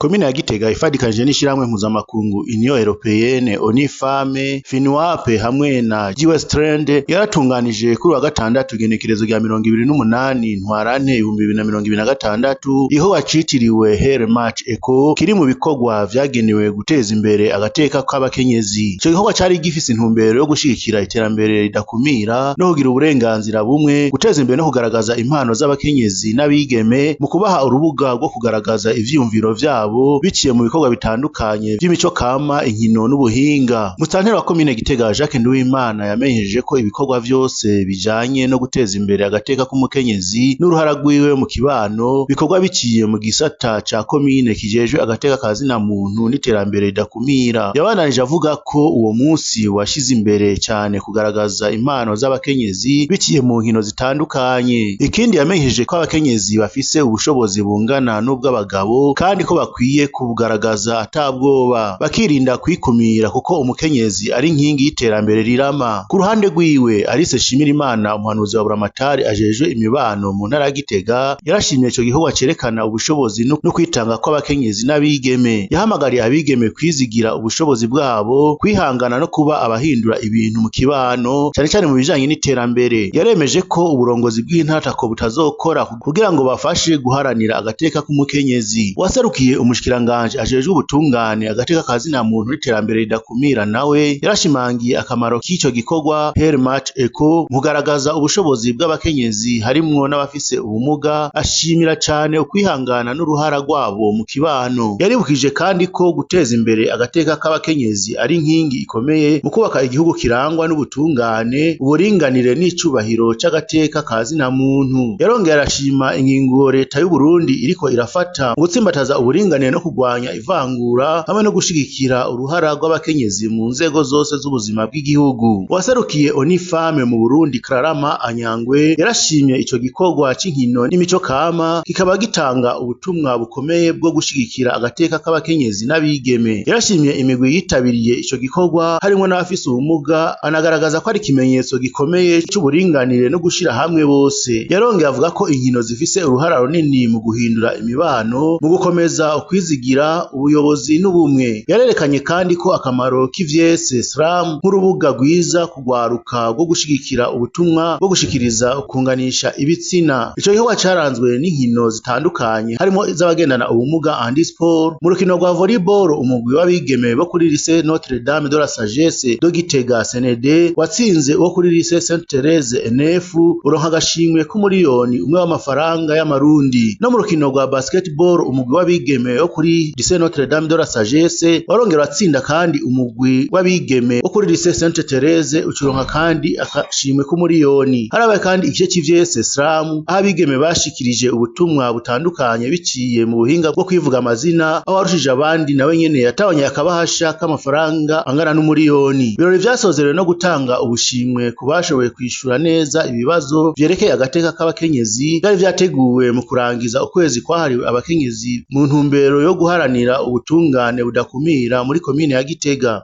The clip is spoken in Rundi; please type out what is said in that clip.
Komine ya Gitega ifadikanije n'ishirahamwe mpuzamakungu Union Européenne, ONU Femmes, FINUAP hamwe na G Trend yaratunganije kuri wa gatandatu igenekerezo rya 28 Ntwarante 2026 igikorwa citiriwe Her Match Eco kiri mu bikorwa vyagenewe guteza imbere agateka k'abakenyezi. Ico gikorwa cari gifise intumbero yo gushigikira iterambere ridakumira no kugira uburenganzira bumwe, guteza imbere no kugaragaza impano z'abakenyezi n'abigeme mu kubaha urubuga rwo kugaragaza ivyiyumviro vyabo biciye mu bikorwa bitandukanye vy'imico kama, inkino n'ubuhinga. Musitanteri wa komine Gitega Jacques Nduwimana yamenyesheje ko ibikorwa vyose bijanye no guteza imbere agateka k'umukenyezi n'uruhara rwiwe mu kibano bikorwa biciye mu gisata ca komine kijejwe agateka ka zina muntu n'iterambere ridakumira. Yabandanije avuga ko uwo munsi washize imbere cane kugaragaza impano z'abakenyezi biciye mu nkino zitandukanye. Ikindi yamenyesheje ko abakenyezi bafise ubushobozi bungana n'ubw'abagabo kandi ko bakwiye kubugaragaza atabwoba, bakirinda kwikumira kuko umukenyezi ari inkingi y'iterambere rirama. Ku ruhande rwiwe, Alice Nshimirimana, umuhanuzi wa Buramatari ajejwe imibano mu ntara ya Gitega, yarashimye ico gikorwa cerekana ubushobozi no kwitanga kw'abakenyezi n'abigeme. Yahamagariye abigeme kwizigira ubushobozi bwabo, kwihangana no kuba abahindura ibintu mu kibano, cane cane mu bijanye n'iterambere. Yaremeje ko uburongozi bw'intara atako butazokora kugira ngo bafashe guharanira agateka k'umukenyezi. Uwaserukiye umushikiranganji ajejwe ubutungane, agateka ka zina muntu n'iterambere ridakumira nawe yarashimangiye akamaro k'ico gikorwa Her Match Eco mu kugaragaza ubushobozi bw'abakenyezi harimwo n'abafise ubumuga, ashimira cane ukwihangana n'uruhara rwabo mu kibano. Yaribukije kandi ko guteza imbere agateka k'abakenyezi ari inkingi ikomeye mu kubaka igihugu kirangwa n'ubutungane, uburinganire n'icubahiro c'agateka ka zina muntu. Yarongeye arashima ingingo leta y'u Burundi iriko irafata mu gutsimbataza uburinganire no kurwanya ivangura hamwe no gushigikira uruhara rw'abakenyezi mu nzego zose z'ubuzima bw'igihugu. Uwaserukiye ONU Femmes mu Burundi Clarama Anyangwe yarashimye ico gikorwa c'inkino n'imico kama kikaba gitanga ubutumwa bukomeye bwo gushigikira agateka k'abakenyezi n'abigeme. Yarashimye imigwi yitabiriye ico gikorwa harimwo n'abafise ubumuga, anagaragaza ko ari ikimenyetso gikomeye c'uburinganire no gushira hamwe bose. Yarongeye avuga ko inkino zifise uruhara runini mu guhindura imibano, mu gukomeza ukwizigira, ubuyobozi n'ubumwe. Yarerekanye kandi ko akamaro k'ivyese SRAM nk'urubuga rwiza kugwaruka rwo gushigikira ubutumwa bwo gushikiriza ukunganisha ibitsina. Ico gikorwa caranzwe n'inkino zitandukanye harimwo iz'abagendana ubumuga handisport. Mu rukino rwa volleyball, umugwi w'abigeme bo kuri Lycée Notre Dame de la Sagesse de Gitega CND watsinze uwo kuri Lycée Sainte Thérèse NF, uronka agashimwe k'umuriyoni 1 w'amafaranga y'amarundi. No mu rukino rwa basketball, umugwi w'abigeme wo kuri Lycée Notre Dame de la Sagesse warongera uratsinda kandi umugwi w'abigeme wo kuri Lycée Sainte Thérèse, ucuronka kandi agashimwe k'umuriyoni. Harabaye kandi igice c'ivyese SRAM aho abigeme bashikirije ubutumwa butandukanye biciye mu buhinga bwo kwivuga amazina, aho warushije abandi nawe nyene yatahanye akabahasha k'amafaranga angana n'umuriyoni. Ibirori vyasozerewe no gutanga ubushimwe ku bashoboye kwishura neza ibibazo vyerekeye agateka k'abakenyezi vyari vyateguwe mu kurangiza ukwezi kwahariwe abakenyezi mu ntumbero yo guharanira ubutungane budakumira muri komine ya Gitega.